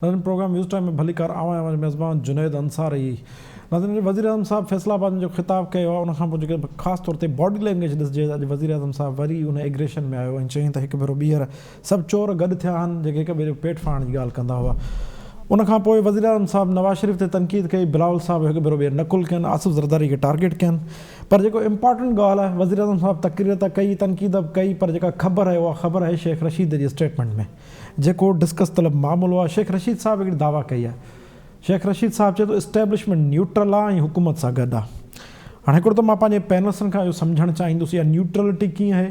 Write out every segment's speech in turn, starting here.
ناظرين programme news time ۾ ڀليڪار آئون آهيان اوهان جو ميزبان جنيد انصاري ناظرين اڄ وزيراعظم صاحب فيصل آباد ۾ جيڪو خطاب ڪيو آهي ان کان پوء جيڪي خاص طور تي باڊي لينگويج ڏسجي ته اڄ وزيراعظم صاحب وري ان ايگريشن ۾ آيو ۽ چيائين ته هڪ ڀيرو ٻيهر سڀ چور گڏ ٿيا آهن جيڪي هڪ ٻئي جو پيٽ ڦاڙڻ جي ڳالهه ڪندا هئا ان کان پوء وزيراعظم صاحب نواز شريف تي تنقيد ڪئي بلاول صاحب هڪ ڀيرو ٻيهر نقل ڪين آصف زرداري کي ٽارگيٽ ڪين پر جيڪو امپارٽنٽ ڳالهه آهي وزيراعظم صاحب تقرير ته ڪئي تنقيد به ڪئي پر جيڪا خبر آهي اها خبر آهي شيخ رشيد جي اسٽيٽمينٽ ۾ جيڪو ڊسڪس طلب معاملو آهي شيخ رشيد صاحب هڪڙي دعويٰ ڪئي آهي شيخ رشيد صاحب چئي ٿو اسٽيبلشمينٽ نيوٽرل آهي ۽ حڪومت سان گڏ آهي هاڻي هڪڙو ته مان پنهنجي پينلسن کان اهو سمجهڻ چاهيندس اها نيوٽرلٽي ڪيئن آهي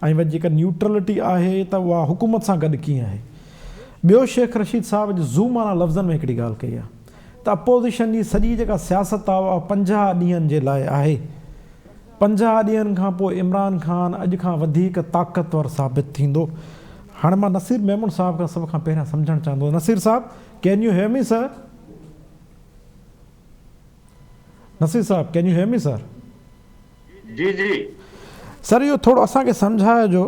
۽ وري جيڪا نيوٽرلٽي آهي ته اها حڪومت سان گڏ ڪيئن آهي ٻيو شيخ رشيد صاحب اڄ ذو معنيٰ لفظن ۾ هڪڙي ڳالهه ڪئي آهي ته اپوزيشن جي سڄي جيڪا سياست آهي اها 50 ڏينهن جي لاء آهي 50 ڏينهن کان پوء عمران خان اڄ کان وڌيڪ طاقتور ثابت ٿيندو. هاڻي مان نصير ميمڻ صاحب کان سڀ کان پهريان سمجهڻ چاهندو نصير صاحب can you hear me sir? Naseer صاحب can you hear me sir? جي جي. سر اهو ٿورو اسان کي سمجهائجو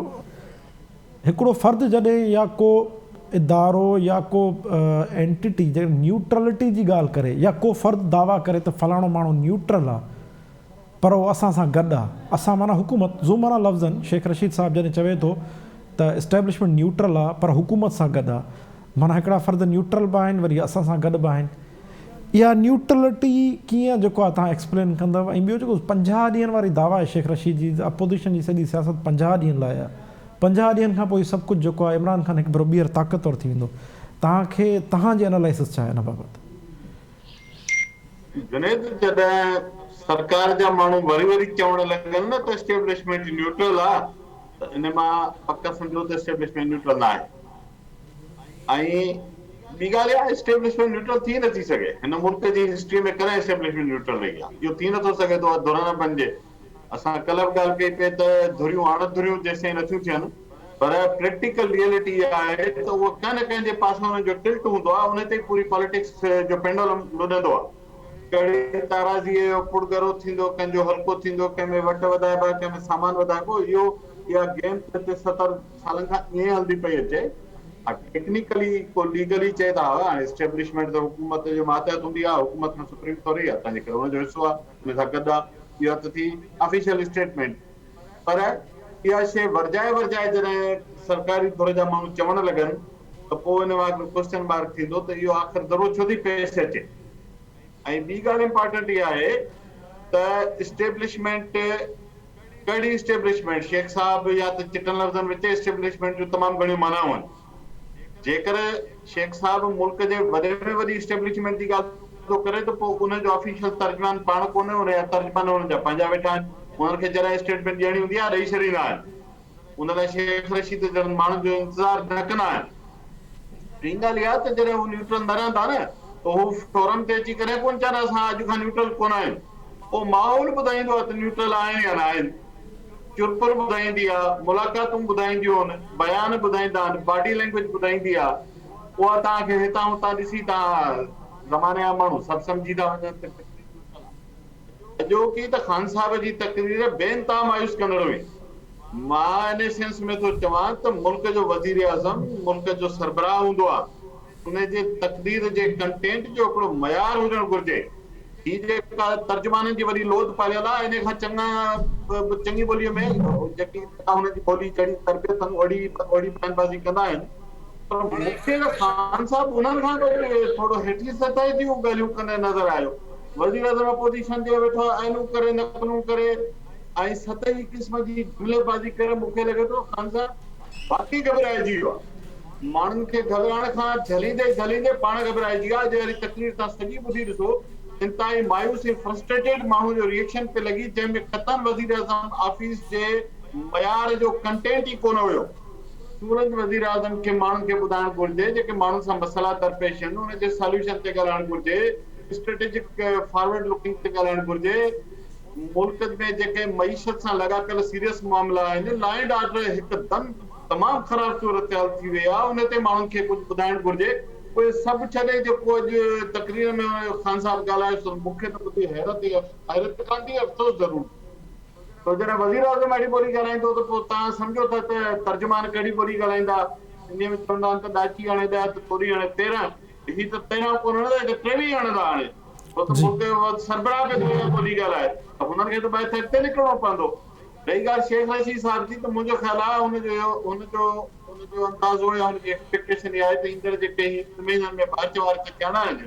هڪڙو فرد جڏهن يا ڪو ادارو يا ڪو اينٽيٽي جڏهن نيوٽرلٽي جي ڳالهه ڪري يا ڪو فرد دعويٰ ڪري ته فلاڻو ماڻهو نيوٽرل آ پر اهو اسان سان گڏ آ. اسان معنيٰ حڪومت، ذو معنيٰ لفظن، شيخ رشيد صاحب جڏهن چوي ٿو ته اسٽيبلشمينٽ نيوٽرل آ پر حڪومت سان گڏ آ. معنيٰ هڪڙا فرد نيوٽرل به آهن وري اسان سان گڏ به آهن. اها نيوٽرلٽي ڪيئن جيڪو آ توهان ايڪسپلين ڪندؤ ۽ ٻيو جيڪو 50 ڏينهن واري دعويٰ آهي شيخ رشيد جي ته اپوزيشن جي سڄي سياست 50 ڏينهن لاء آ. 50 ڏينهن کان پوء هي سڀ ڪجهه جيڪو آ عمران خان هڪ ڀيرو ٻيهر طاقتور ٿي ويندو. توهان کي توهان جي انالائسس ڇا آهي ان بابت؟ جنيد جڏهن سرڪار جا ماڻهو وري وري چوڻ لڳن نه ته اسٽيبلشمينٽ نيوٽرل آ ته ان مان پڪ سمجهو ته اسٽيبلشمينٽ نيوٽرل نه آهي ۽ ٻي ڳالهه اها اسٽيبلشمينٽ نيوٽرل ٿي نٿي سگهي هن ملڪ جي هسٽري ۾ ڪڏهن اسٽيبلشمينٽ نيوٽرل رهي آ اهو ٿي نٿو سگهي ته اها ڌر نه بنجي اسان ڪلهه به ڳالهه ڪئي پئي ته ڌريون اڻ ڌريون جيستائين نٿيون ٿين پر پريڪٽيڪل ريئلٽي اها آهي ته اهو ڪنهن نه ڪنهن جي پاسي انهن جو ٽلٽ هوندو آهي ان تي ئي پوري پاليٽڪس جو پينڊولم لڏندو آهي. ڪهڙي تارازيء جو پڙ ڳرو ٿيندو، ڪنهن جو هلڪو ٿيندو، ڪنهن ۾ وٽ وڌائبا، ڪنهن ۾ سامان وڌائبو، اهو اها گيم ته هتي 70 سالن کان ائين ئي هلندي پئي اچي. ها ٽيڪنيڪلي ڪو ليگلي چئي ته ها هاڻي اسٽيبلشمينٽ ته حڪومت جي ماتحت هوندي آهي، حڪومت کان سپريم ٿوري آهي، تنهنجي ڪري ان جو حصو آهي، ان سان گڏ آهي، اها ته ٿي آفيشل اسٽيٽمينٽ. پر اها شيء ورجائي ورجائي جڏهن سرڪاري ڌر جا ماڻهو چوڻ لڳن ته پوء ان مان هڪڙو ڪوئسچن مارڪ ٿيندو ته اهو آخر ضرورت ڇو ٿي پيش اچي؟ ۽ ٻي ڳالهه امپارٽنٽ اها آهي ته اسٽيبلشمينٽ ڪهڙي اسٽيبلشمينٽ؟ شيخ صاحب يا ته چٽن لفظن ۾ چئي اسٽيبلشمينٽ جون تمام گهڻيون معنائون آهن. جيڪر شيخ صاحب ملڪ جي وڏي ۾ وڏي اسٽيبلشمينٽ جي ڳالهه ٿو ڪري ته پوء ان جو آفيشل ترجمان پاڻ ڪونهي، ان جا ترجمان انهن جا پنهنجا ويٺا آهن، انهن کي جڏهن اسٽيٽمينٽ ڏيڻي هوندي آهي ڏئي ڇڏيندا آهن. ان لاء شيخ رشيد جهڙن ماڻهن جو انتظار نه ڪندا آهن. ٽين ڳالهه اها ته جڏهن هو نيوٽرل نه رهندا نه ته هو فورم تي اچي ڪڏهن ڪونه چوندا اسان اڄ کان نيوٽرل ڪونه آهيون. پوء ماحول ٻڌائيندو آهي ته نيوٽرل آهن يا نه آهن. چرپر ٻڌائيندي آ، ملاقاتون ٻڌائينديون آهن، بيان ٻڌائيندا آهن، باڊي لينگويج ٻڌائيندي آ، اها توهان کي هتان هتان ڏسي توهان زماني جا ماڻهو سڀ سمجهي ٿا وڃن ته ڪيتري نيوٽرل آ. اڄوڪي ته خان صاحب جي تقرير بي انتها مايوس ڪندڙ هئي. مان انهي سينس ۾ ٿو چوان ته ملڪ جو وزيراعظم ملڪ جو سربراهه هوندو آ، ان جي تقرير جي ڪنٽينٽ جو هڪڙو معيار هجڻ گهرجي. هي جيڪا ترجمانن جي وڏي لوڌ پاليل آهي، انهيء کان چڱا به چڱي ٻوليء ۾ جيڪي هنن جي ٻولي جهڙي تربيت اٿن، اهڙي اهڙي بيان بازي ڪندا آهن. پر مون کي ته خان صاحب انهن کان به ٿورو هيٺين سطح جون ڳالهيون ڪندي نظر آيو. وزيراعظم اپوزيشن تي ويٺو عينون ڪري، نقلون ڪري ۽ سطحي قسم جي جملي بازي ڪري مون کي لڳي ٿو خان صاحب واقعي گهٻرائجي ويو آهي. ماڻهن کي گهٻرائڻ کان جهليندي جهليندي پاڻ گهٻرائجي ويا. اڄ واري تقرير تان سڄي ٻڌي ڏسو انتهائي مايوس ۽ فرسٽريٽيڊ ماڻهو جو ريئڪشن پئي لڳي جنهن ۾ قطعاً وزيراعظم آفيس جي معيار جو ڪنٽينٽ ئي ڪونه هيو. ترنت وزيراعظم کي ماڻهن کي ٻڌائڻ گهرجي جيڪي ماڻهن سان مسئلا درپيش آهن ان جي ساليوشن تي ڳالهائڻ گهرجي اسٽريٽجڪ فارورڊ لوڪنگ تي ڳالهائڻ گهرجي ملڪ ۾ جيڪي معيشت سان لاڳاپيل سيريس معاملا آهن لا اينڊ آرڊر هڪدم تمام خراب صورتحال ٿي وئي آهي ان تي ماڻهن کي ڪجهه ٻڌائڻ گهرجي اهي سڀ ڇڏي جيڪو اڄ تقرير ۾ خان صاحب ڳالهايو سو مون کي ته ٻڌي حيرت ئي حيرت ته ڪانه ٿي افسوس ضرور ٿيو جڏهن وزيراعظم اهڙي ٻولي ڳالهائيندو ته پوء توهان سمجهو ٿا ته ترجمان ڪهڙي ٻولي ڳالهائيندا سنڌيء ۾ چوندا آهن ته ڏاچي هڻي ڏهه ته توري هڻي 13. هي ته 13 ڪونه هڻندا هي ته 23 هڻندا هاڻي ڇو ته ملڪ جو سربراهه به ٿو اها ٻولي ڳالهائي ته هنن کي ته ٻاهر اڳتي نڪرڻو پوندو. رهي ڳالهه شيخ رشيد صاحب جي ته منهنجو خيال آهي هن جو اهو هن جو هن جو اندازو يا هن جي ايڪسپيڪٽيشن اها آهي ته ايندڙ جيڪي هي ٻن مهينن ۾ مارچ وارچ ٿيڻا آهن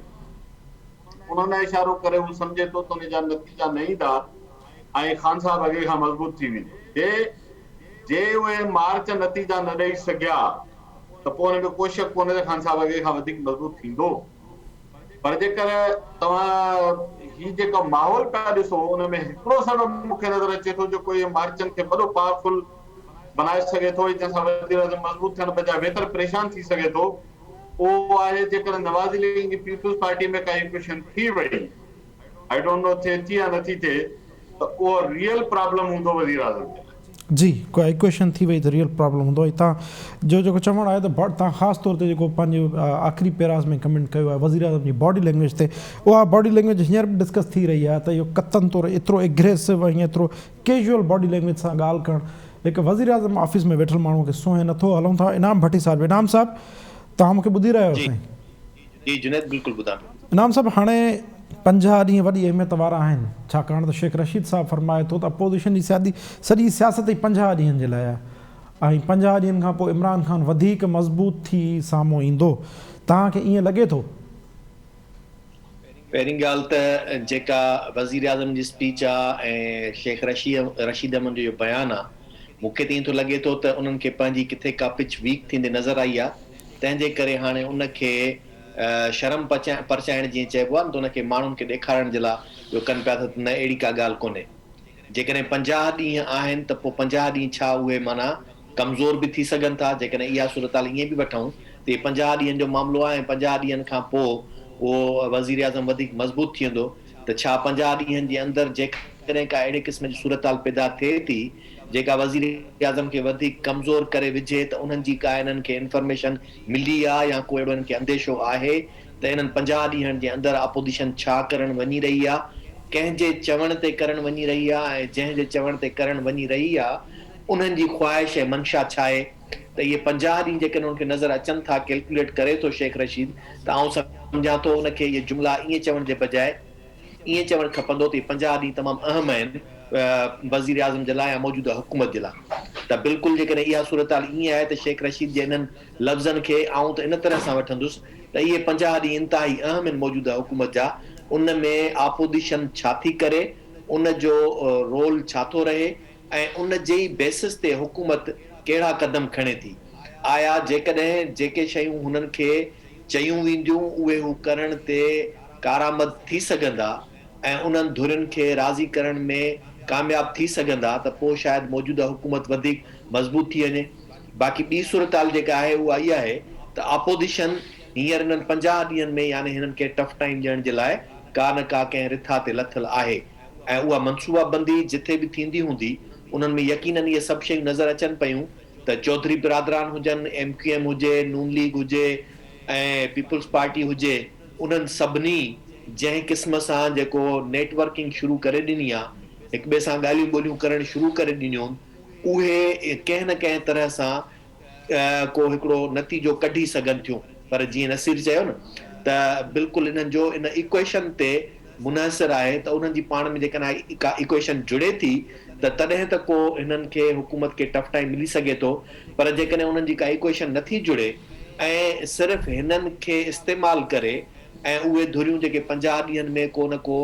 انهن ڏانهن اشارو ڪري هو سمجهي ٿو ته ان جا نتيجا نه ايندا ۽ خان صاحب اڳي کان مضبوط ٿي ويندو. جي جي اهي مارچ نتيجا نه ڏئي سگهيا ته پوء ان ۾ ڪو شڪ ڪونهي ته خان صاحب اڳي کان وڌيڪ مضبوط ٿيندو. پر جيڪر توهان هي جيڪو ماحول پيا ڏسو ان ۾ هڪڙو سبب مون کي نظر اچي ٿو جيڪو اهي مارچن کي وڏو پاورفل بنائي سگهي ٿو ۽ جنهن سان وزيراعظم مضبوط ٿيڻ بجاء ويتر پريشان ٿي سگهي ٿو اهو آهي جيڪڏهن نواز ليگ جي پيپلز پارٽي ۾ ڪا ايڪويشن ٿي وئي I don't know ٿئي ٿي يا نٿي ٿئي ته اهو ريئل پرابلم هوندو وزيراعظم جي لاء. جي ڪا ايڪويشن ٿي وئي ته ريئل پرابلم هوندو ۽ تان جو جيڪو چوڻ آهي ته تان خاص طور تي جيڪو پنهنجي آخري پيراز ۾ ڪمينٽ ڪيو آهي وزيراعظم جي باڊي لينگويج تي اها باڊي لينگويج هينئر به ڊسڪس ٿي رهي آهي ته اهو ڪتن طور ايترو اگريسو ۽ ايترو ڪيجوئل باڊي لينگويج سان ڳالهه ڪرڻ هڪ وزيراعظم آفيس ۾ ويٺل ماڻهو کي سونهين نٿو. هلون ٿا انعام ڀٽي صاحب انعام صاحب توهان مون کي ٻڌي رهيا آهيو جي سائين. جي جنيد بلڪل ٻڌان پيو. انعام صاحب هاڻي 50 ڏينهن وڏي اهميت وارا آهن ڇاڪاڻ ته شيخ رشيد صاحب فرمائي ٿو ته اپوزيشن جي سيادي سڄي سياست ئي 50 ڏينهن جي لاء آهي ۽ 50 ڏينهن کان پوء عمران خان وڌيڪ مضبوط ٿي سامهون ايندو توهان کي ائين لڳي ٿو؟ پهرين ڳالهه ته جيڪا وزيراعظم جي اسپيچ آ ۽ شيخ رشيد احمد جو اهو بيان آ مون کي ته ائين ٿو لڳي ٿو ته انهن کي پنهنجي ڪٿي ڪا پچ ويڪ ٿيندي نظر آئي آ تنهن جي ڪري هاڻي ان کي شرم پرچائڻ جيئن چئبو آهي نه ته ان کي ماڻهن کي ڏيکارڻ جي لاء اهو ڪن پيا ٿا ته نه اهڙي ڪا ڳالهه ڪونهي. جيڪڏهن 50 ڏينهن آهن ته پوء 50 ڏينهن ڇا اهي معنيٰ ڪمزور به ٿي سگهن ٿا؟ جيڪڏهن اها صورتحال ائين به وٺون ته اهي 50 ڏينهن جو معاملو آهي ۽ 50 ڏينهن کان پوء اهو وزيراعظم وڌيڪ مضبوط ٿي ويندو ته ڇا 50 ڏينهن جي اندر جيڪڏهن ڪا اهڙي قسم جي صورتحال پيدا ٿئي ٿي جيڪا وزيراعظم کي وڌيڪ ڪمزور ڪري وجهي ته انهن جي ڪا انهن کي انفرميشن ملي آ يا ڪو اهڙو انهن کي انديشو آهي ته انهن 50 ڏينهن جي اندر اپوزيشن ڇا ڪرڻ وڃي رهي آ، ڪنهن جي چوڻ تي ڪرڻ وڃي رهي آ ۽ جنهن جي چوڻ تي ڪرڻ وڃي رهي آ انهن جي خواهش ۽ منشا ڇاهي ته اهي 50 ڏينهن جيڪڏهن انهن کي نظر اچن ٿا ڪيلڪيوليٽ ڪري ٿو شيخ رشيد ته آئون سمجهان ٿو ان کي اهي جملا ائين چوڻ جي بجاء ائين چوڻ کپندو ته اهي 50 ڏينهن تمام اهم آهن وزيراعظم جي لاء يا موجوده حڪومت جي لاء ته بلڪل جيڪڏهن اها صورتحال ائين آهي ته شيخ رشيد جي انهن لفظن کي آئون ته ان طرح سان وٺندس ته اهي 50 ڏينهن انتهائي اهم آهن موجوده حڪومت جا ان ۾ آپوزيشن ڇا ٿي ڪري ان جو رول ڇا ٿو رهي ۽ ان جي ئي بيسس تي حڪومت ڪهڙا قدم کڻي ٿي آيا جيڪڏهن جيڪي شيون هنن کي چيون وينديون اهي هو ڪرڻ تي ڪارآمد ٿي سگهندا ۽ انهن ڌرين کي راضي ڪرڻ ۾ ڪامياب ٿي سگهندا ته پوء شايد موجوده حڪومت وڌيڪ مضبوط ٿي وڃي. باقي ٻي صورتحال جيڪا آهي اها اها آهي ته آپوزيشن هينئر انهن 50 ڏينهن ۾ يعني هنن کي ٽف ٽائيم ڏيڻ جي لاء ڪا نه ڪا ڪنهن رٿا تي لٿل آهي ۽ اها منصوبابندي جٿي به ٿيندي هوندي انهن ۾ يقينن اهي سڀ شيون نظر اچن پيون ته چوڌري برادران هجن، ايم ڪيو ايم هجي، نون ليگ هجي ۽ پيپلز پارٽي هجي انهن سڀني جنهن قسم سان جيڪو نيٽ ورڪنگ شروع ڪري ڏني آ، هڪ ٻئي سان ڳالهيون ٻولهيون ڪرڻ شروع ڪري ڏنيون اهي ڪنهن نه ڪنهن طرح سان ڪو هڪڙو نتيجو ڪڍي سگهن ٿيون پر جيئن نصير چيو نه ته بلڪل انهن جو ان ايڪويشن تي منحصر آهي ته انهن جي پاڻ ۾ جيڪڏهن ڪا ايڪويشن جڙي ٿي ته تڏهن ته ڪو هنن کي حڪومت کي ٽف ٽائيم ملي سگهي ٿو پر جيڪڏهن انهن جي ڪا ايڪويشن نٿي جڙي ۽ صرف هنن کي استعمال ڪري ۽ اهي ڌريون جيڪي 50 ڏينهن ۾ ڪو نه ڪو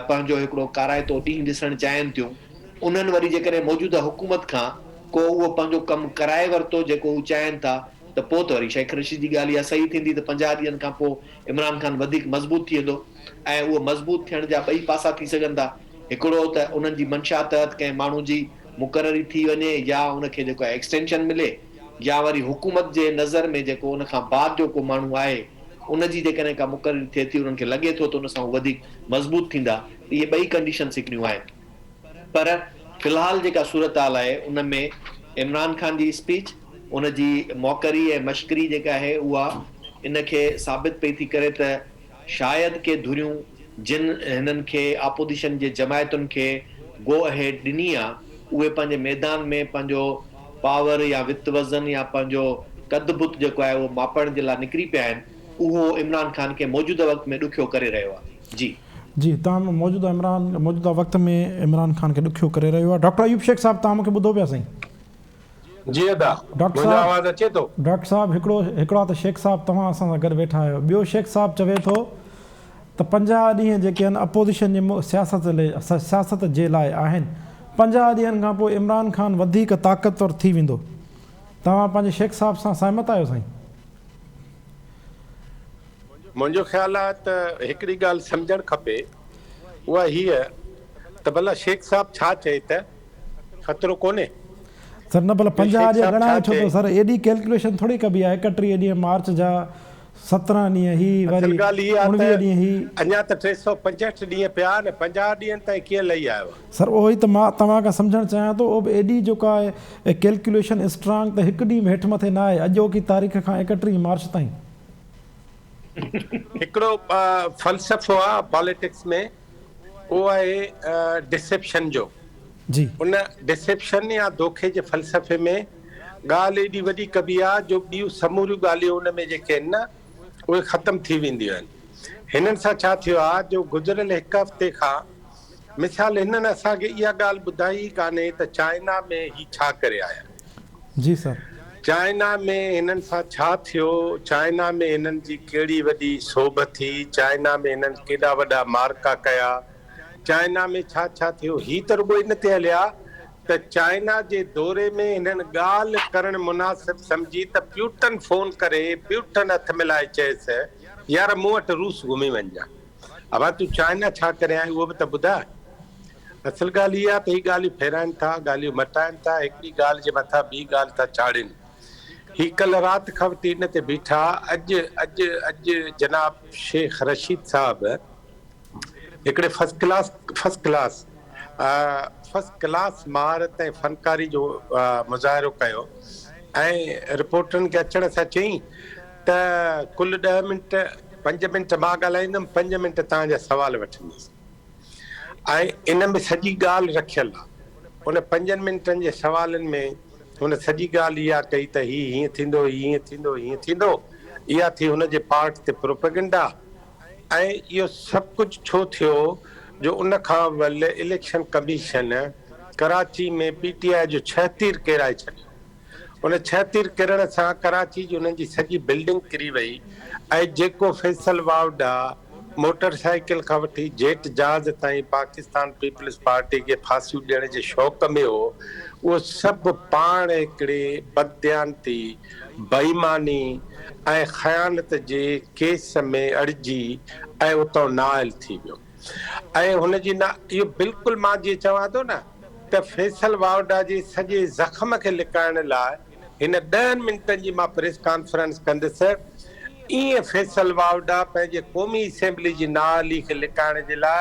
پنهنجو هڪڙو ڪارائتو ڏينهن ڏسڻ چاهين ٿيون انهن وري جيڪڏهن موجوده حڪومت کان ڪو اهو پنهنجو ڪم ڪرائي ورتو جيڪو هو چاهين ٿا ته پوء ته وري شيخ رشيد جي ڳالهه اها صحيح ٿيندي ته 50 ڏينهن کان پوء عمران خان وڌيڪ مضبوط ٿي ويندو ۽ اهو مضبوط ٿيڻ جا ٻئي پاسا ٿي سگهن ٿا هڪڙو ته انهن جي منشا تحت ڪنهن ماڻهو جي مقرري ٿي وڃي يا ان کي جيڪو آهي ايڪسٽينشن ملي يا وري حڪومت جي نظر ۾ جيڪو ان کان بعد جو ڪو ماڻهو آهي ان جي جيڪڏهن ڪا مقرري ٿئي ٿي انهن کي لڳي ٿو ته ان سان هو وڌيڪ مضبوط ٿيندا ته اهي ٻئي ڪنڊيشنس هڪڙيون آهن. پر في الحال جيڪا صورتحال آهي ان ۾ عمران خان جي اسپيچ، ان جي موڪري ۽ مشڪري جيڪا آهي اها ان کي ثابت پئي ٿي ڪري ته شايد ڪي ڌريون جن هنن کي آپوزيشن جي جماعتن کي گو اهيڊ ڏني آ اهي پنهنجي ميدان ۾ پنهنجو پاور يا وت وزن يا پنهنجو قد بت جيڪو آهي اهو ماپڻ جي لاء نڪري پيا آهن. اهو عمران خان کي موجوده وقت ۾ ڏکيو ڪري رهيو آهي. جي. جي تان موجوده عمران موجوده وقت ۾ عمران خان کي ڏکيو ڪري رهيو آهي. ڊاڪٽر ايوب شيخ صاحب توهان مون کي ٻڌو پيا سائين. جي ادا ڊاڪٽر منهنجو صاحب آواز اچي ٿو. ڊاڪٽر صاحب هڪڙو هڪڙا ته شيخ صاحب توهان اسان سان گڏ ويٺا آهيو ٻيو شيخ صاحب چوي ٿو ته 50 ڏينهن جيڪي آهن اپوزيشن جي سياست سياست جي لاء آهن 50 ڏينهن کان پوء عمران خان وڌيڪ طاقتور ٿي ويندو توهان پنهنجي شيخ صاحب سان سهمت آهيو سائين. منهنجو خيال آهي ته هڪڙي ڳالهه سمجهڻ کپي اها هيء ته ڀلا شيخ صاحب ڇا چئي ته خطرو ڪونهي. سر نه ڀلا جو 50 شيخ ڏينهن صاحب ڇا ڳڻائي ڇو چئي. ٿو سر ايڏي ڪيلڪيوليشن ٿوري ڪبي آهي 31 ڏينهن مارچ جا 17 ڏينهن هي اصل وري ڳالهه هي آهي 19 ته ڏينهن هي. اڃا ته 365 ڏينهن پيا آهن 50 ڏينهن تائين ڪيئن لهي آيو آهي. سر اهو ئي ته مان توهان کان سمجهڻ چاهيان ٿو اهو به ايڏي جيڪا آهي ڪيلڪيوليشن اسٽرانگ ته هڪ ڏينهن به هيٺ مٿي نه آهي اڄوڪي تاريخ کان 31 مارچ تائين. هڪڙو فلسفو آهي پاليٽڪس ۾ اهو آهي ڊسيپشن جو. جي. ان ڊسيپشن يا دوکي جي فلسفي ۾ ڳالهه ايڏي وڏي ڪبي آهي جو ٻيون سموريون ڳالهيون ان ۾ جيڪي آهن نه اهي ختم ٿي وينديون آهن. هنن سان ڇا ٿيو آهي جو گذريل هڪ هفتي کان مثال هنن اسان کي اها ڳالهه ٻڌائي ئي ڪانهي ته چائنا ۾ هي ڇا ڪري آيا. جي سر. چائنا ۾ هنن سان ڇا ٿيو، چائنا ۾ هنن جي ڪهڙي وڏي سوڀ ٿي، چائنا ۾ هنن ڪيڏا وڏا معرڪا ڪيا، چائنا ۾ ڇا ڇا ٿيو، هي ته رڳو ان تي هليا ته چائنا جي دوري ۾ هنن ڳالهه ڪرڻ مناسب سمجهي ته پيوٽن فون ڪري پيوٽن هٿ ملائي چيس يار مون وٽ روس گهمي وڃجان. ابا تون چائنا ڇا ڪري آئين اهو به ته ٻڌاء. اصل ڳالهه اها ته هي ڳالهيون ڦيرائن ٿا، ڳالهيون مٽائن ٿا، هڪڙي ڳالهه جي مٿان ٻي ڳالهه ٿا چاڙهين. هي ڪلهه رات کان وٺي ان تي بيٺا، اڄ اڄ اڄ جناب شيخ رشيد صاحب هڪڙي first class first class first class مهارت ۽ فنڪاري جو مظاهرو ڪيو ۽ رپورٽرن کي اچڻ سان چيائين ته ڪل ڏهه منٽ، پنج منٽ مان ڳالهائيندم، پنج منٽ توهان جا سوال وٺندس ۽ ان ۾ سڄي ڳالهه رکيل آ. ان پنجن منٽن جي سوالن ۾ هن سڄي ڳالهه اها ڪئي ته هي هيئن ٿيندو، هي هيئن ٿيندو، هيئن ٿيندو. اها ٿي هن جي پارٽ تي پروپيگنڊا ۽ اهو سڀ ڪجهه ڇو ٿيو جو ان کان اول election commission Karachi ۾ P T I جو ڇهه تير ڪيرائي ڇڏيو. ان ڇهه تير ڪرڻ سان ڪراچي جي انهن جي سڄي بلڊنگ ڪري وئي ۽ جيڪو فيصل واوڊا موٽر سائيڪل کان وٺي جيٽ جهاز تائين پاڪستان پيپلز پارٽي کي ڦاسيون ڏيڻ جي شوق ۾ هو اهو سڀ پاڻ هڪڙي بدديانتي، بيماني ۽ خيانت جي ڪيس ۾ اڙجي ۽ اتان نااهل ٿي ويو. ۽ هن جي نه اهو بلڪل مان جيئن چوان ٿو نه ته فيصل واوڊا جي سڄي زخم کي لڪائڻ لاء هن ڏهن منٽن جي مان پريس ڪانفرنس ڪندس ايئن فيصل واوڊا پنهنجي قومي اسيمبلي جي نااهلي کي لڪائڻ جي لاء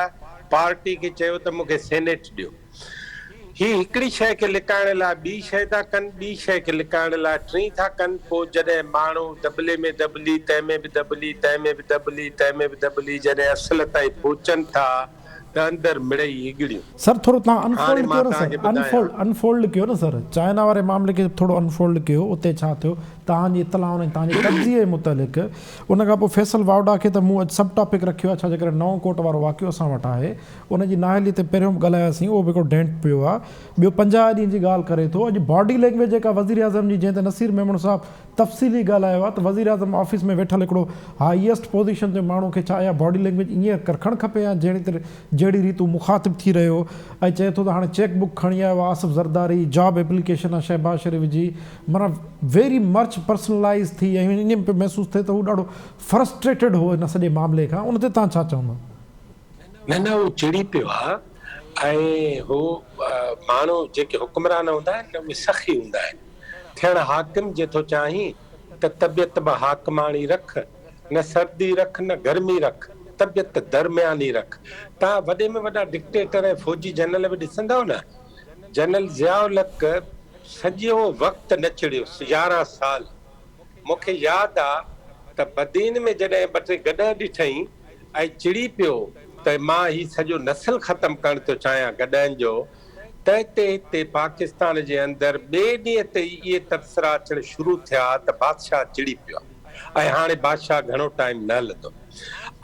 پارٽي کي چيو ته مون کي سينيٽ ڏيو. هي هڪڙي شيء کي لڪائڻ لاء ٻي شيء ٿا ڪن، ٻي شيء کي لڪائڻ لاء ٽين ٿا ڪن، پوء جڏهن ماڻهو دٻلي ۾ دٻلي، تنهن ۾ به دٻلي، تنهن ۾ به دٻلي، تنهن ۾ به دٻلي جڏهن اصل تائين پهچن ٿا ته اندر مڙئي اڳڙيون. سر ٿورو توهان هاڻي انفولڊ مان ڪيو نه توهان سر کي ٻڌايان. انفولڊ انفولڊ ڪيو نه سر چائنا واري معاملي کي ٿورو انفولڊ ڪيو اتي ڇا ٿيو توهان جي اطلاعن ۽ توهان جي تجزيي متعلق ان کان پوء فيصل واوڊا کي ته مون اڄ سب ٽاپڪ رکيو آهي ڇا جي ڪري نئون ڪوٽ وارو واقعو اسان وٽ آهي ان جي نااهلي تي پهريون به ڳالهاياسين اهو به هڪڙو ڊينٽ پيو آهي. ٻيو 50 ڏينهن جي ڳالهه ڪري ٿو. اڄ باڊي لينگويج جيڪا وزيراعظم جي جنهن تي نصير ميمڻ صاحب تفصيلي ڳالهايو آهي ته وزيراعظم آفيس ۾ ويٺل هڪڙو هائيسٽ پوزيشن تي ماڻهو کي ڇا اها باڊي لينگويج ائين رکڻ کپي يا جهڙي طرح جهڙي ريت هو مخاطب ٿي رهيو هو ۽ چئي ٿو ته هاڻي چيڪ بڪ کڻي آيو آهي آصف زرداري جاب ايپليڪيشن آهي شهباز شريف جي معنيٰ ويري مرچ پرسنلائيز ٿي ۽ ائين پيو محسوس ٿئي ته هو ڏاڍو فرسٽريٽيڊ هو ان سڄي معاملي کان ان تي توهان ڇا چوندو؟ نه نه هو چڙي پيو آ ۽ هو ماڻهو جيڪي حڪمران هوندا آهن نه اهي سخي هوندا آهن. ٿيڻ حاڪم جي ٿو چاهين ته طبيعت به حاڪماڻي رک، نه سردي رک نه گرمي رک، طبيعت درمياني رک. توهان وڏي ۾ وڏا ڊڪٽيٽر ۽ فوجي جنرل به ڏسندؤ نه، جنرل ضياء الحق سڄو وقت نه چڙيو، 11 سال. مون کي ياد آ ته بدين ۾ جڏهن ٻه ٽي گڏهه ڏٺئين ۽ چڙي پيو ته مان هي سڄو نسل ختم ڪرڻ ٿو چاهيان گڏهن جو، تنهن تي هتي پاڪستان جي اندر ٻئي ڏينهن تي ئي اهي تبصرا اچڻ شروع ٿيا ته بادشاهه چڙي پيو آ. ۽ هاڻي بادشاهه گهڻو ٽائيم نه هلندو.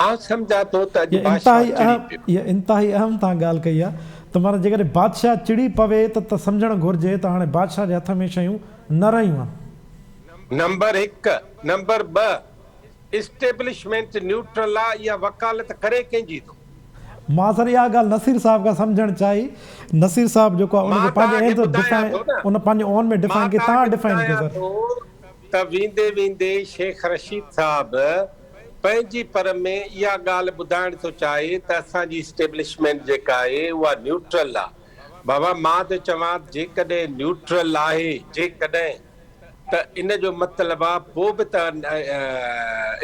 آئون سمجهان ٿو ته اڄ اها بادشاهه انتهائي چڙي اهم پيو. اها انتهائي اهم توهان ڳالهه ڪئي آهي ته معنيٰ جيڪڏهن بادشاهه چڙي پوي ته ته سمجهڻ گهرجي ته هاڻي بادشاهه جي هٿ ۾ شيون نه رهيون آهن. نمبر هڪ، نمبر ٻه اسٽيبلشمينٽ نيوٽرل آ اها وڪالت ڪري ڪنهن جي ٿو؟ مان سر اها ڳالهه نصير صاحب کان سمجهڻ چاهي، نصير صاحب جيڪو آهي ان مان کي پنهنجي توهان کي اينڊ ٻڌايان ڊفائن ٿو نه ان پنهنجي اون ۾ مان ڊفائن ڪئي توهان توهان کي ڊفائن ڪيو ٻڌايان سر. ٿو ته ويندي ويندي شيخ رشيد صاحب پنهنجي پر ۾ اها ڳالهه ٻڌائڻ ٿو چاهي ته اسان جي اسٽيبلشمينٽ جيڪا آهي اها نيوٽرل آ. بابا مان ٿو چوان جيڪڏهن نيوٽرل آهي جيڪڏهن ته ان جو مطلب آ پوء به ته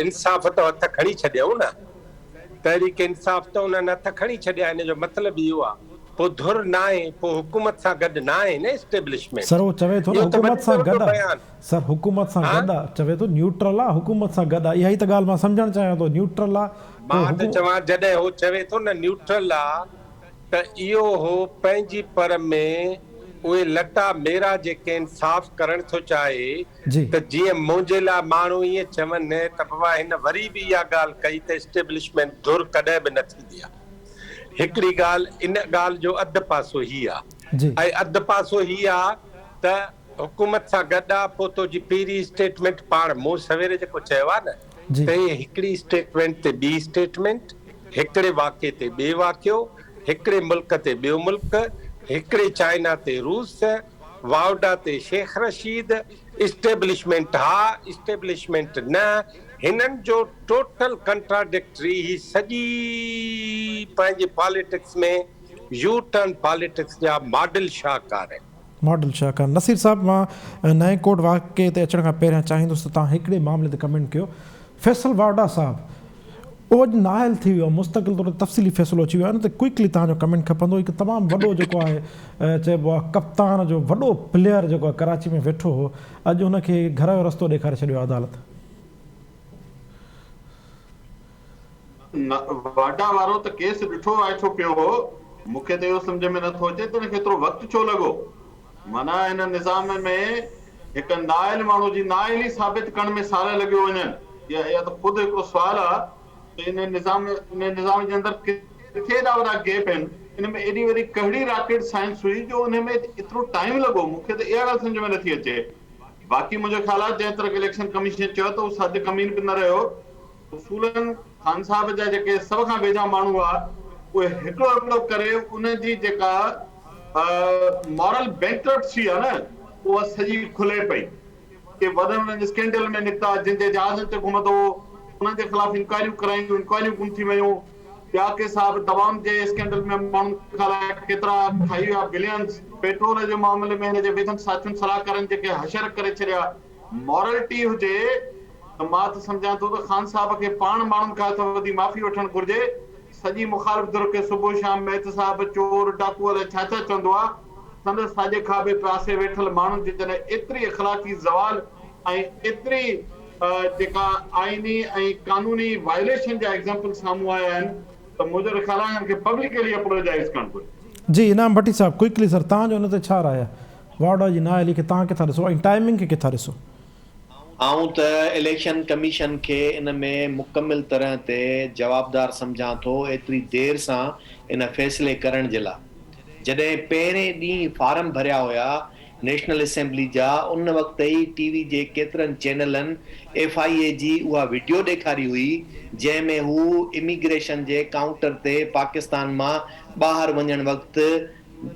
انصاف ته هٿ کڻي ڇڏيائون نه. تحريڪ انصاف ته انهن هٿ کڻي ڇڏيا ان جو مطلب اهو آ پوء ڌر ناهي پوء حڪومت سان گڏ ناهي نه اسٽيبلشمينٽ. سر هو چوي ٿو نه اهو ته حڪومت وڏي ۾ سان وڏو گڏ آ بيان. سر حڪومت سان ها گڏ آ چوي ٿو نيوٽرل آ حڪومت سان گڏ آ اها ئي ته ڳالهه مان سمجهڻ چاهيان ٿو نيوٽرل آ پوء مان ته حڪو. چوان جڏهن هو چوي ٿو نه نيوٽرل آ ته اهو هو پنهنجي پر ۾ اهي لٽا ميرا جيڪي آهن صاف ڪرڻ ٿو چاهي ته جيئن منهنجي لاء ماڻهو ائين چون ته بابا هن وري به اها ڳالهه ڪئي ته اسٽيبلشمينٽ ڌر ڪڏهن به نه ٿيندي آهي. هڪڙي ڳالهه ان ڳالهه جو اڌ پاسو هي آهي ۽ اڌ پاسو هي آهي ته حڪومت سان گڏ آ پوء تو جي پهرين اسٽيٽمينٽ پاڻ مون سويري جيڪو چيو آهي نه ته هي هڪڙي اسٽيٽمينٽ تي ٻي اسٽيٽمينٽ، هڪڙي واقعي تي ٻي واقعو، هڪڙي ملڪ تي ٻيو ملڪ، هڪڙي چائنا تي روس، واوڊا تي شيخ رشيد، اسٽيبلشمينٽ ها اسٽيبلشمينٽ نه، هنن جو ٽوٽل ڪنٽراڊڪٽري هي سڄي پنهنجي پاليٽڪس ۾ يو ٽرن پاليٽڪس جا ماڊل شاهڪار آهن. ماڊل شاهڪار نصير صاحب مان نئين ڪوٽ واقعي تي اچڻ کان پهريان چاهيندس ته توهان هڪڙي معاملي تي ڪمينٽ ڪيو فيصل واوڊا صاحب اهو اڄ نااهل ٿي ويو آهي مستقل طور تي تفصيلي فيصلو اچي ويو آهي ان تي ڪوئڪلي توهان جو ڪمينٽ کپندو هڪ تمام وڏو جيڪو آهي چئبو آهي ڪپتان جو وڏو پليئر جيڪو آهي ڪراچي ۾ ويٺو هو اڄ ان کي گهر جو رستو ڏيکاري ڇڏيو آهي عدالت. واڊا وارو ته ڪيس ڏٺو وائٺو پيو هو، مون کي ته اهو سمجهه ۾ نٿو اچي ته ان کي ايترو وقت ڇو لڳو؟ معنيٰ هن نظام ۾ هڪ نااهل ماڻهو جي نااهلي ثابت ڪرڻ ۾ سال لڳيو وڃن. اها ته خود هڪڙو سوال آهي ته ان نظام ان نظام جي اندر ڪٿي ايڏا وڏا گيپ آهن، ان ۾ ايڏي وڏي ڪهڙي راڪيٽ سائنس هئي جو ان ۾ ايترو ٽائيم لڳو، مون کي ته اها ڳالهه سمجهه ۾ نٿي اچي. باقي منهنجو خيال آهي جنهن طرح اليڪشن ڪميشن چيو ته اهو سد ڪمين به نه رهيو. اصولن خان صاحب جا جيڪي سڀ کان ويجها ماڻهو هئا اهي هڪڙو هڪڙو ڪري ان جي جيڪا مارل بينڪرپسي آهي نه اها سڄي کلي پئي. ڪي وڏن وڏن اسڪينڊل ۾ نڪتا جن جي جهازن تي گهمندو هو انهن جي خلاف انڪوائريون ڪرايون انڪوائريون گم ٿي ويون. ٻيا ڪي صاحب دوائن جي اسڪينڊل ۾ ماڻهن کان الائي ڪيترا کائي ويا بلينز. پيٽرول جي معاملي ۾ هن جي ويجهن ساٿين صلاحڪارن جيڪي حشر ڪري ڇڏيا. مورلٽي هجي ته مان ته سمجهان ٿو ته خان صاحب کي پاڻ ماڻهن کان هٿ وڌي معافي وٺڻ گهرجي. سڄي مخالف ڌر کي صبح شام احتساب، چور، ڊاڪو الائي ڇا ڇا چوندو آ. سندس ساڄي کاٻي پاسي ويٺل ماڻهن جي جڏهن ايتري اخلاقي زوال ۽ ايتري جيڪا آئيني ۽ قانوني وائليشن جا ايگزامپل سامهون آيا آهن ته منهنجو خيال آهي هنن کي پبلڪلي اپولوجائيز ڪرڻ گهرجي. جي انعام ڀٽي صاحب ڪوئڪلي سر توهان جو ان تي ڇا راء آهي؟ واوڊا جي نااهلي کي توهان ڪٿا ڏسو ۽ ٽائمنگ کي ڪٿا ڏسو؟ آئون ته اليڪشن ڪميشن کي ان ۾ مڪمل طرح تي جوابدار سمجهان ٿو ايتري دير سان ان فيصلي ڪرڻ جي لا. جڏهن پهرين ڏينهن فارم ڀريا هيا نيشنل اسيمبلي جا ان وقت ئي ٽي وي جي ڪيترن چينلن ايف I اي جي اها وڊيو ڏيکاري هئي جنهن ۾ هو اميگريشن جي ڪائونٽر تي پاڪستان مان ٻاهر وڃڻ وقت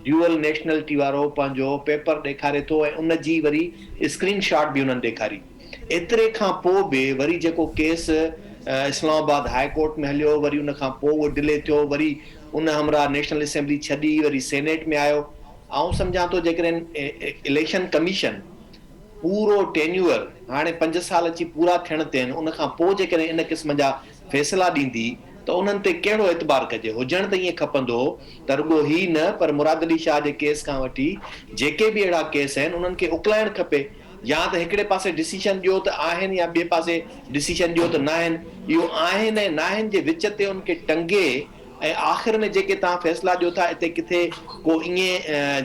ڊيوئل نيشنلٽي وارو پنهنجو پيپر ڏيکاري ٿو ۽ ان جي وري اسڪرين شاٽ به انهن ڏيکاري. ايتري کان پوء به وري جيڪو ڪيس اسلام آباد هاء ڪورٽ ۾ هليو وري ان کان پوء اهو ڊلي ٿيو وري ان همراهه نيشنل اسيمبلي ڇڏي وري سينيٽ ۾ آيو. آئون سمجهان ٿو جيڪڏهن اليڪشن ڪميشن پورو ٽينيوئر هاڻي پنج سال اچي پورا ٿيڻ تي آهن ان کان پوء جيڪڏهن ان قسم جا فيصلا ڏيندي ته انهن تي ڪهڙو اعتبار ڪجي؟ هجڻ ته ائين کپندو هو ته رڳو هي نه پر مراد علي شاهه جي ڪيس کان وٺي جيڪي به اهڙا ڪيس آهن انهن کي اڪلائڻ کپي يا ته هڪڙي پاسي ڊسيشن ڏيو ته آهن يا ٻئي پاسي ڊسيشن ڏيو ته ناهن اهو آهن ۽ ناهن جي وچ تي ان کي ٽنگي ۽ آخر ۾ جيڪي توهان فيصلا ڏيو ٿا اتي ڪٿي ڪو ائين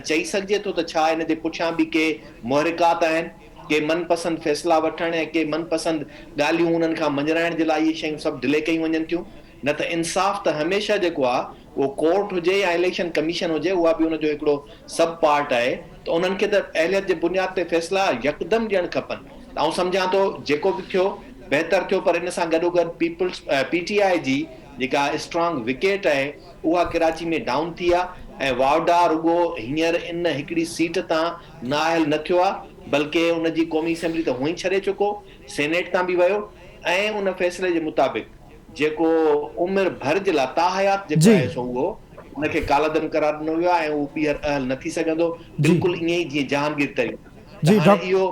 چئي سگهجي ٿو ته ڇا ان جي پٺيان به ڪي محرڪات آهن؟ ڪي من پسند فيصلا وٺڻ ۽ ڪي من پسند ڳالهيون انهن کان مڃرائڻ جي لاء اهي شيون سڀ ڊلي ڪيون وڃن ٿيون نه ته انصاف ته هميشه جيڪو آ اهو ڪورٽ هجي يا اليڪشن ڪميشن هجي اها به ان جو هڪڙو سب پارٽ آهي ته انهن کي ته اهليت جي بنياد تي فيصلا يڪدم ڏيڻ کپن ته آئون سمجهان ٿو جيڪو به ٿيو بهتر ٿيو پر ان سان گڏوگڏ پيپلز پي ٽي آء جي جيڪا اسٽرانگ وڪيٽ آهي اها ڪراچي ۾ ڊائون ٿي آ ۽ واوڊا رڳو هينئر ان هڪڙي سيٽ تان نااهل نه ٿيو آ بلڪه ان جي قومي اسيمبلي ته هونئن ئي ڇڏي چڪو، سينيٽ تان به ويو ۽ ان فيصلي جي مطابق جيڪو عمر ڀر جي لاء تاحيات جيڪو آهي سو اهو ان کي ڪالعدم قرار ڏنو ويو آهي ۽ اهو ٻيهر اهل نه ٿي سگهندو بلڪل ائين ئي جيئن جهانگير ترين ته هاڻي اهو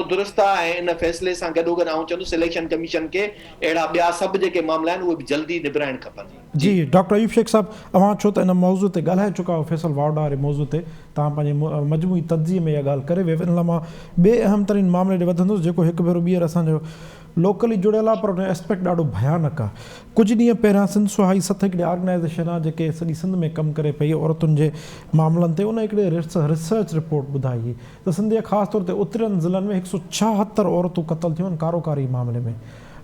فيصلو درست آهي ۽ ان فيصلي سان گڏوگڏ آئون چوندس اليڪشن ڪميشن کي اهڙا ٻيا سڀ جيڪي معاملا آهن اهي به جلدي نبرائڻ کپن. جي ڊاڪٽر ايوب شيخ صاحب اوهان ڇو ته ان موضوع تي ڳالهائي چڪا آهيو فيصل واوڊا واري موضوع تي توهان پنهنجي مجموعي تجزيي ۾ اها ڳالهه ڪري ويو ان لاء مان ٻئي اهم ترين معاملي ڏي وڌندس جيڪو هڪ ڀيرو ٻيهر اسان جو لوڪلي جڙيل آهي پر ان جو اسپيڪٽ ڏاڍو ڀيانڪ آهي ڪجهه ڏينهن پهريان سنڌ سهائي سٿ هڪڙي آرگنائيزيشن آهي جيڪي سڄي سنڌ ۾ ڪم ڪري پئي عورتن جي معاملن تي ان هڪڙي ريسرچ رپورٽ ٻڌائي هئي ته سنڌ جي خاص طور تي اترين ضلعن ۾ هڪ سو ڇاهتر عورتون قتل ٿيون آهن ڪاروڪاري معاملي ۾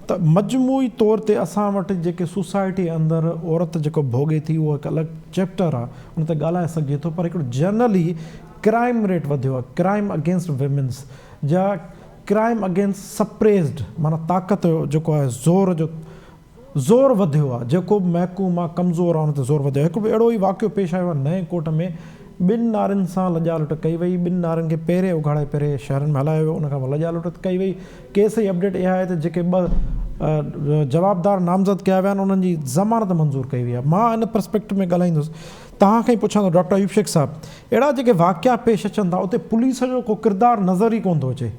ته مجموعي طور تي اسان وٽ جيڪي سوسائٽي اندر عورت جيڪو ڀوڳي ٿي اهو هڪ الڳ چيپٽر آهي ان تي ڳالهائي سگهجي ٿو پر هڪڙو جنرلي ڪرائم ريٽ وڌيو آهي ڪرائم اگينسٽ ويمنس جا ڪرائم اگينسٽ سپريسڊ معنيٰ طاقت جو جيڪو آهي زور جو زور وڌيو آهي جيڪو به محڪوم آهي ڪمزور آهي ان تي زور وڌيو آهي هڪ اهڙو ئي واقعو پيش آيو آهي نئين ڪوٽ ۾ ٻن نارين سان لڄا لٽ ڪئي وئي ٻن نارين کي پهرين اگهاڙي پهرين شهرن ۾ هلايو ويو ان کان پوء لڄا لٽ ڪئي وئي ڪيس جي اپڊيٽ اها آهي ته جيڪي ٻه جوابدار نامزد ڪيا ويا آهن انهن جي ضمانت منظور ڪئي وئي آهي مان ان پرسپيڪٽو ۾ ڳالهائيندس توهان کان ئي پڇان ٿو ڊاڪٽر ايوب شيخ صاحب اهڙا جيڪي واقعا پيش اچن ٿا اتي پوليس جو ڪو ڪردار نظر ئي ڪونه ٿو اچي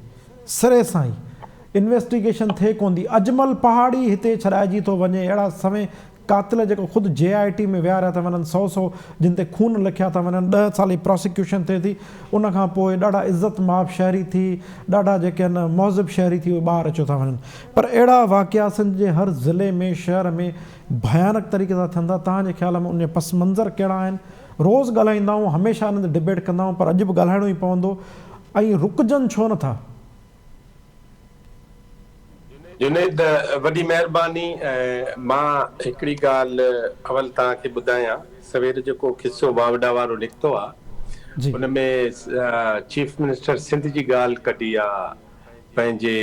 سري سان ئي انويسٽيگيشن ٿئي ڪونه ٿي اجمل پهاڙي هتي ڇڏائجي ٿو وڃي اهڙا سوين قاتل جيڪو خود جي آء ٽي ۾ ويهاريا ٿا وڃن سو سو جن تي خون لکيا ٿا وڃن ڏهه سالي پراسيڪيوشن ٿئي ٿي ان کان پوء ڏاڍا عزت مآب شهري ٿي ڏاڍا جيڪي آهن مهذب شهري ٿي اهي ٻاهر اچيو ٿا وڃن پر اهڙا واقعا سنڌ جي هر ضلعي ۾ شهر ۾ ڀيانڪ طريقي سان ٿين ٿا توهان جي خيال ۾ ان جا پس منظر ڪهڙا آهن روز ڳالهائيندا آهيون هميشه انهن تي ڊبيٽ ڪندا آهيون پر اڄ به ڳالهائڻو ئي پوندو ۽ رڪجن ڇو نه ٿا. جنيد وڏي مهرباني ۽ مان هڪڙي ڳالهه اول توهان کي ٻڌايان سوير جيڪو قصو واوڊا وارو نڪتو آ ان ۾ چيف منسٽر سنڌ جي ڳالهه ڪڍي آ پنهنجي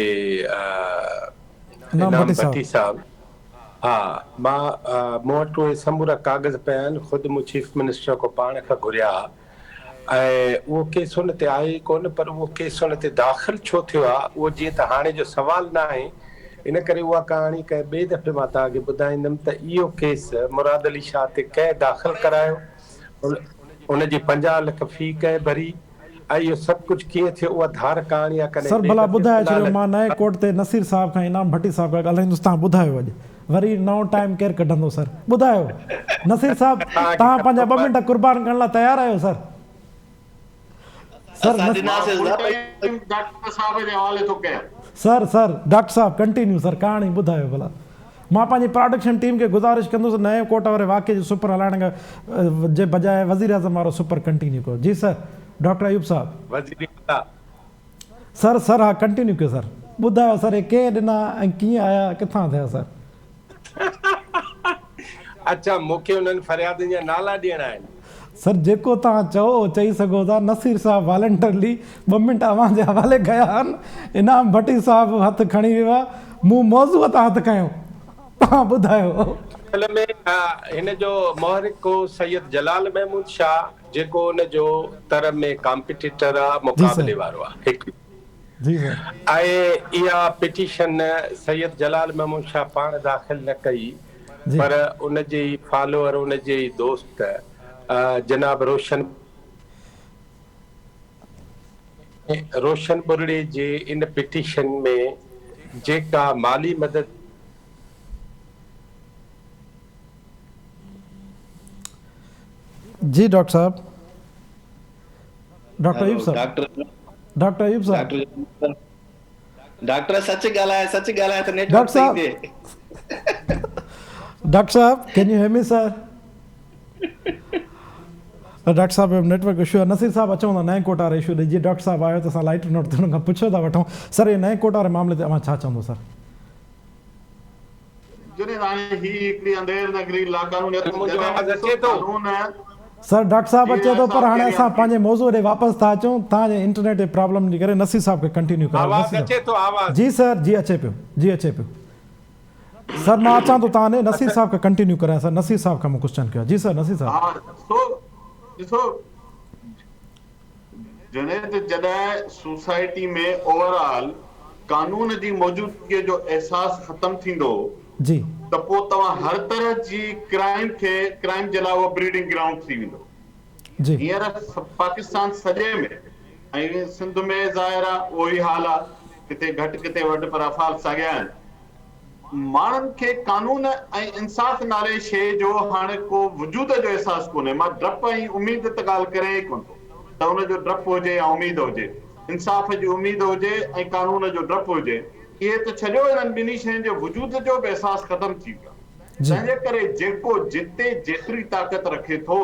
انعام ڀٽي صاحب ها مان مون وٽ اهي سمورا ڪاغذ پيا آهن، خود مون چيف منسٽر کان پاڻ کان گهريا ها ۽ اهو ڪيس ان تي آهي ئي ڪونه پر اهو ڪيس ان تي داخل ڇو ٿيو آهي اهو جيئن ته هاڻي جو سوال نه آهي ان ڪري اها ڪهاڻي ڪنهن ٻئي دفعي مان توهان کي ٻڌائيندم ته اهو ڪيس مراد علي شاهه تي ڪنهن داخل ڪرايو ان جي 50 لک في ڪنهن ڀري ۽ اهو سڀ ڪجهه ڪيئن ٿيو اها ڌار ڪهاڻي آ ڪڏهن سر ٻئي ڀلا دفعي ٻڌائي في الحال ڇڏيو مان نئين ڪوٽ تي نصير صاحب کان انعام ڀٽي صاحب کان ڳالهائيندس تهان ٻڌايو اڄ وري نئون ٽائيم ڪير ڪڍندو سر ٻڌايو نصير صاحب توهان کي تهان پنهنجا خبر ٻه منٽ قربان ڪرڻ لاء تيار آهيو سر سر اسان نص مان ڏناسيس فل نه ٽائيم ڊاڪٽر صاحب جي حوالي ٿو ڪيان. سر سر ڊاڪٽر صاحب ڪنٽينيو سر ڪهاڻي ٻڌايو ڀلا مان پنهنجي پراڊڪشن ٽيم کي گذارش ڪندس نئين ڪوٽ واري واقعي جو سپر هلائڻ کان جي بجاء وزيراعظم وارو سپر ڪنٽينيو ڪيو جي سر ڊاڪٽر ايوب صاحب. وزير اعليٰ. سر سر ها ڪنٽينيو ڪيو سر. ٻڌايو سر هي ڪنهن ڏنا ۽ ڪيئن آيا ڪٿان ٿيا سر. اڇا مون کي انهن فريادين جا نالا ڏيڻا آهن. سر جيڪو توهان چئو اهو چئي سگهو ٿا نصير صاحب والنٽرلي ٻه منٽ اوهان جي حوالي ڪيا آهن انعام ڀٽي صاحب به هٿ کڻي ويو آهي مون موضوع تان هٿ کنيو توهان ٻڌايو. اصل ۾ هن جو محرڪ هو سيد جلال محمود شاهه جيڪو ان جو تر ۾ ڪامپيٽيٽر آ مقابلي وارو آ هڪ ۽ اها پٽيشن سيد جلال محمود شاهه پاڻ داخل نه ڪئي پر ان جي ئي فالوئر ان جي ئي دوست جناب روشن روشن ٻرڙي جي ان پٽيشن ۾ جيڪا مالي مدد جي ڊاڪٽر صاحب ڊاڪٽر ايوب صاحب ڊاڪٽر ايوب صاحب ڊاڪٽر سچ ڳالهاء سچ ڳالهاء ته نيٽ ورڪ صحيح ٿئي. ڊاڪٽر صاحب can you hear me sir. Doctor صاحب جو نيٽ ورڪ اشو آهي نصير صاحب اچون ٿا نئين ڪوٽ واري اشو ڏي جي ڊاڪٽر صاحب آيو ته اسان لائٽر نوٽ تي ان کان پڇو ٿا وٺون سر هي نئين ڪوٽ واري معاملي تي اوهان ڇا چوندو سر. جنيد هاڻي هي هڪڙي انڌير نگري لاقانونيت منهنجو جڏهن آواز ڏسو اچي ٿو؟ قانون سر ڊاڪٽر صاحب جي اچي ٿو پر اسان هاڻي ڪيريان اسان ٿي. پنهنجي موضوع ڏي واپس ٿا اچون توهان جي انٽرنيٽ جي پرابلم جي ڪري نصير صاحب کي ڪنٽينيو ڪرايو آواز نصير اچي صاحب ٿو آواز. جي سر جي اچي پيو جي اچي پيو سر مان اچان ٿو توهان ڏي نصير صاحب کي ڪنٽينيو ڪرايان سر نصير صاحب کان مون ڪوسچن ڪيو آهي جي سر نصير صاحب. ها سو ڏسو جنيد جڏهن سوسائٽي ۾ اوور آل قانون جي موجودگي جو احساس ختم ٿيندو جي. ته پوء توهان هر طرح جي ڪرائيم کي ڪرائيم جي لاء اهو بريڊنگ گرائونڊ ٿي ويندو. جي. هينئر پاڪستان سڄي ۾ ۽ سنڌ ۾ ظاهر آ اهو ئي حال آ ڪٿي گهٽ ڪٿي وڌ پر افعال ساڳيا آهن. ماڻهن کي قانون ۽ انصاف نالي شيء جو هاڻي ڪو وجود جو احساس ڪونهي. مان ڊپ ۽ اميد ته ڳالهه ڪريان ئي ڪونه ٿو ته ان جو ڊپ هجي يا اميد هجي. انصاف جي اميد هجي ۽ قانون جو ڊپ هجي، اهي ته ڇڏيو انهن ٻنهي شين جي وجود جو به احساس ختم ٿي ويو آهي. تنهن جي ڪري جيڪو جتي جيتري طاقت رکي ٿو،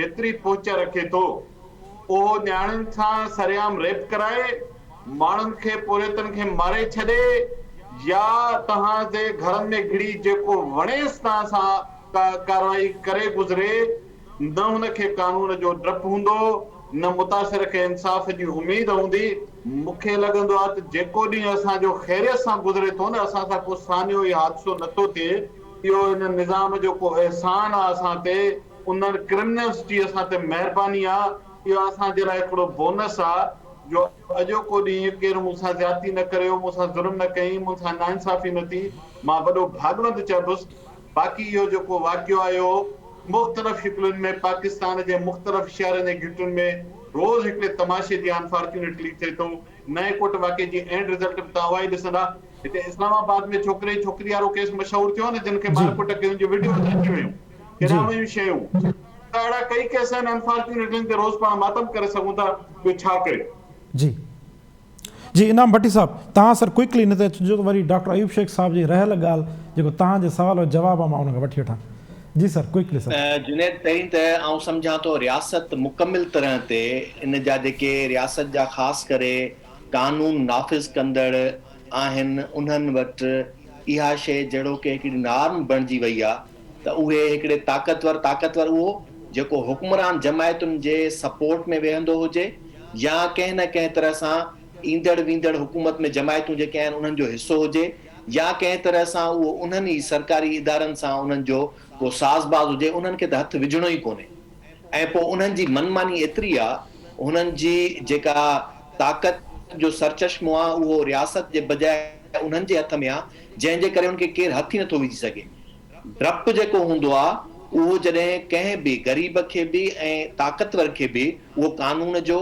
جيتري پهچ رکي ٿو، اهو نياڻين سان سرعام ريپ ڪرائي، ماڻهن کي پورهيتن کي ماري ڇڏي يا توهان جي گهرن ۾ گهڙي جيڪو وڻيس توهان سان ڪا ڪارروائي ڪري گذري، نه هن کي قانون جو ڊپ هوندو نه متاثر کي انصاف جي اميد هوندي، مون کي لڳندو آهي ته جيڪو ڏينهن اسان جو خيريت سان گذري ٿو نه اسان سان ڪو سانحو يا حادثو نه ٿو ٿئي اهو ان نظام جو ڪو احسان آهي اسان تي، انهن ڪرمنلز جي اسان تي مهرباني آهي، اهو اسان جي لاء هڪڙو بونس آهي جو اڄوڪو ڏينهن ڪير مون سان زيادتي نه ڪريو، مون سان ظلم نه ڪيائين، مون سان ناانصافي نه ٿي، مان وڏو ڀاڳوند چئبس. باقي اهو جيڪو واقعو آيو هو مختلف شڪلين ۾ پاڪستان جي مختلف شهرن ۽ گهٽين ۾ روز هڪڙي تماشي جيان انفارچونيٽلي ٿئي ٿو. نئين ڪوٽ واقعي جي اينڊ رزلٽ به توهان اها ئي ڏسندا. هتي اسلام آباد ۾ ڇوڪري ۽ ڇوڪري وارو ڪيس مشهور ٿيو نه جن کي مار ڪٽ ڪئي ان جون وڊيوز اچي ويون. ڪيڏانهن ويون شيون. ته اهڙا ڪئي ڪيس آهن انفارچونيٽلي جن تي روز پاڻ ماتم ڪري سگهون ٿا ٻيو ڇا ڪريون. جي جي انعام ڀٽي صاحب توهان سر ڪوئڪلي ان تي اچجو ته وري ڊاڪٽر ايوب شيخ صاحب جي رهيل ڳالهه جيڪو توهان جي سوال جو جواب آهي مان ان کي وٺي وٺان جي سر ڪوئڪلي سر. جنيد پهرين ته آئون سمجهان ٿو رياست مڪمل طرح تي ان جا جيڪي رياست جا خاص ڪري قانون نافذ ڪندڙ آهن انهن وٽ اها شيء جهڙوڪ هڪڙي نارم بڻجي وئي آ ته اهي هڪڙي طاقتور طاقتور اهو جيڪو حڪمران جماعتن جي سپورٽ ۾ ويهندو هجي يا ڪنهن نه ڪنهن طرح سان ايندڙ ويندڙ حڪومت ۾ جماعتون جيڪي آهن انهن جو حصو هجي يا ڪنهن طرح سان اهو انهن ئي سرڪاري ادارن سان انهن جو ڪو ساز باز هجي انهن کي ته هٿ وجهڻو ئي ڪونهي ۽ پوء انهن جي من ماني ايتري آ هنن جي جيڪا طاقت جو سرچشمو آ اهو رياست جي بجاء انهن جي هٿ ۾ آ جنهن جي ڪري ان کي ڪير هٿ ئي نٿو وجهي سگهي. ڊپ جيڪو هوندو آ اهو جڏهن ڪنهن به غريب کي به ۽ طاقتور کي به اهو قانون جو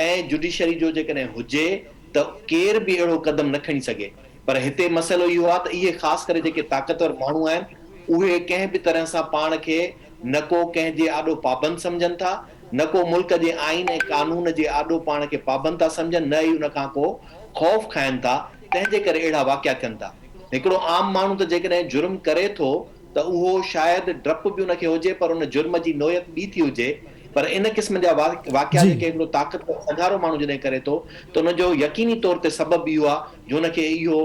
۽ جڊيشري جو جيڪڏهن هجي ته ڪير به اهڙو قدم نه کڻي سگهي پر هتي مسئلو اهو آ ته اهي خاص ڪري جيڪي طاقتور ماڻهو آهن اهي ڪنهن به طرح سان پاڻ کي نه ڪو ڪنهن جي آڏو پابند سمجهن ٿا، نه ڪو ملڪ جي آئين ۽ قانون جي آڏو پاڻ کي پابند ٿا سمجهن نه ئي ان کان ڪو خوف کائن ٿا، تنهن جي ڪري اهڙا واقعا ٿين ٿا. هڪڙو عام ماڻهو ته جيڪڏهن جرم ڪري ٿو ته اهو شايد ڊپ به ان کي هجي پر ان جرم جي نوعيت ٻي ٿي هجي پر ان قسم جا واقعا جيڪي هڪڙو طاقتور سگهارو ماڻهو جڏهن ڪري ٿو ته ان جو يقيني طور تي سبب اهو آهي جو ان کي اهو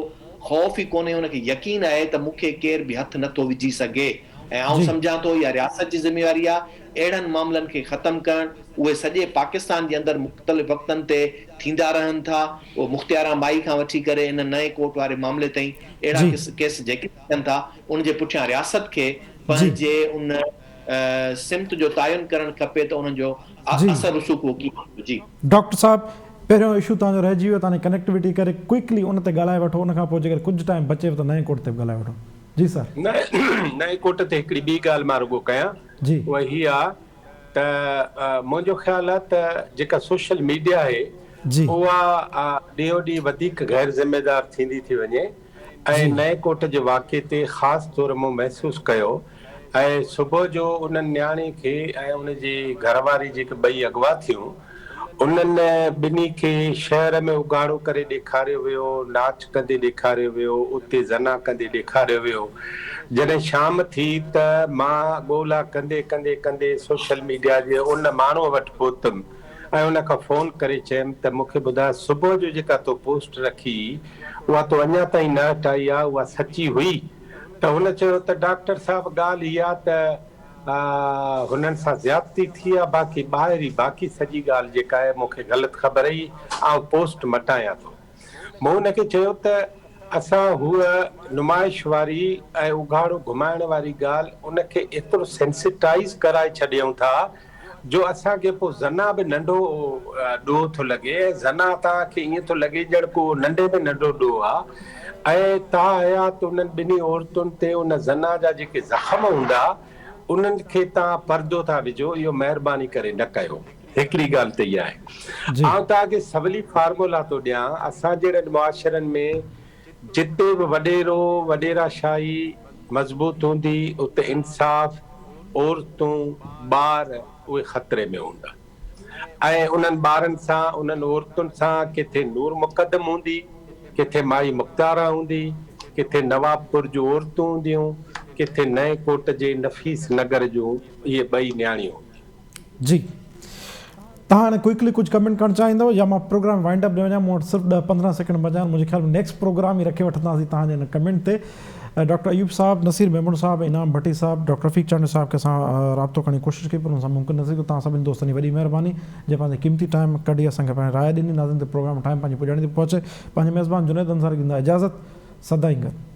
خوف ئي ڪونهي ان کي يقين آهي ته مون کي ڪير به هٿ نه ٿو وجهي سگهي ۽ آئون سمجهان ٿو اها رياست جي ذميواري آهي اهڙن معاملن کي ختم ڪرڻ، اهي سڄي پاڪستان جي اندر مختلف وقتن تي ٿيندا رهن ٿا، اهو مختياران مائي کان وٺي ڪري ان نئين ڪوٽ واري معاملي تائين اهڙا ڪيس جيڪي به ٿين ٿا ان جي پٺيان رياست کي پنهنجي ان سمت جو تعين ڪرڻ کپي ته انهن جو اثر رسوخ اهو ڪيئن هوندو. جي. ڊاڪٽر صاحب پهريون اشو توهان جو رهجي ويو توهان جي ڪنيڪٽوٽي ڪري ڪوئڪلي ان تي ڳالهائي وٺو ان کان پوء جيڪر ڪجهه ٽائيم بچيو ته نئين ڪوٽ تي به ڳالهائي وٺو. جي سر. نئين ڪوٽ تي هڪڙي ٻي ڳالهه مان رڳو ڪيان اها هي آ ته منهنجو خيال آ ته جيڪا سوشل ميڊيا آهي اها ڏينهون ڏينهن وڌيڪ غير ذميدار ٿيندي ٿي وڃي ۽ نئين ڪوٽ جي واقعي تي خاص طور مون محسوس ڪيو ۽ صبح جو انهن نياڻي کي ۽ ان جي گهر واري جيڪي ٻئي اغوا ٿيون انهن ٻنهي کي شهر ۾ اگهاڙو ڪري ڏيکاريو ويو، ناچ ڪندي ڏيکاريو ويو، اتي زنا ڪندي ڏيکاريو ويو. جڏهن شام ٿي ته مان ڳولا ڪندي ڪندي ڪندي سوشل ميڊيا جي ان ماڻهوء وٽ پهتم ۽ ان کان فون ڪري چيم ته مون کي ٻڌاء صبح جو جيڪا تو پوسٽ رکي اها تو اڃا تائين نه هٽائي آ، اها سچي هئي؟ ته هن چيو ته ڊاڪٽر صاحب ڳالهه اها ته هنن سان زيادتي ٿي آ باقي ٻاهري باقي سڄي ڳالهه جيڪا آهي مون کي غلط خبر هئي آئون پوسٽ مٽايان ٿو. مون هن کي چيو ته اسان هوء نمائش واري ۽ اگهاڙو گهمائڻ واري ڳالهه ان کي ايترو سينسيٽائيز ڪرائي ڇڏيون ٿا جو اسان کي پوء زنا به ننڍو ڏوهه ٿو لڳي ۽ زنا توهان کي ائين ٿو لڳي ڄڻ ڪو ننڍي ۾ ننڍو ڏوهه آ ۽ تاحيات انهن ٻنهي عورتن تي ان زنا جا جيڪي زخم هوندا انهن کي توهان پردو ٿا وجهو اهو مهرباني ڪري نه ڪيو هڪڙي ڳالهه ته اها آهي آئون توهان کي سولي فارمولا ٿو ڏيان اسان جهڙن معاشرن ۾ جتي به وڏيرو، وڏيرا شاهي مضبوط هوندي، اتي انصاف، عورتون، ٻار اهي خطري ۾ هوندا ۽ انهن ٻارن سان، انهن عورتن سان ڪٿي نور مقدم هوندي، ڪٿي مائي مختيارا هوندي، ڪٿي نوابپور جون عورتون هونديون، ڪٿي نئين ڪوٽ جي نفيس نگر جون اهي ٻئي نياڻيون هونديون. جي توهان هاڻي ڪوئڪلي ڪجهه ڪمينٽ ڪرڻ چاهيندؤ يا مان پروگرام وائنڊ اپ ڏي وڃان مون وٽ صرف ڏهه 15 سيڪنڊ بچا آهن منهنجي خيال ۾ نيڪسٽ پروگرام ئي رکي وٺنداسين توهان جي هن ڪمينٽ تي ڊاڪٽر ايوب صاحب نصير ميمڻ صاحب انعام ڀٽي صاحب ڊاڪٽر رفيق چانڊيو صاحب کي اسان رابطو ڪرڻ جي ڪوشش ڪئي پر ان سان ممڪن نه ٿي سگهيو توهان سڀني دوستن جي وڏي مهرباني جنهن پنهنجي قيمتي ٽائيم ڪڍي اسان کي پنهنجي راء ڏني ناظرين تي پروگرام ٽائيم پنهنجي پڄاڻي تي پهچي پنهنجي ميزبان جنيد انصاري کي ڏيندا اجازت سدائين گڏ.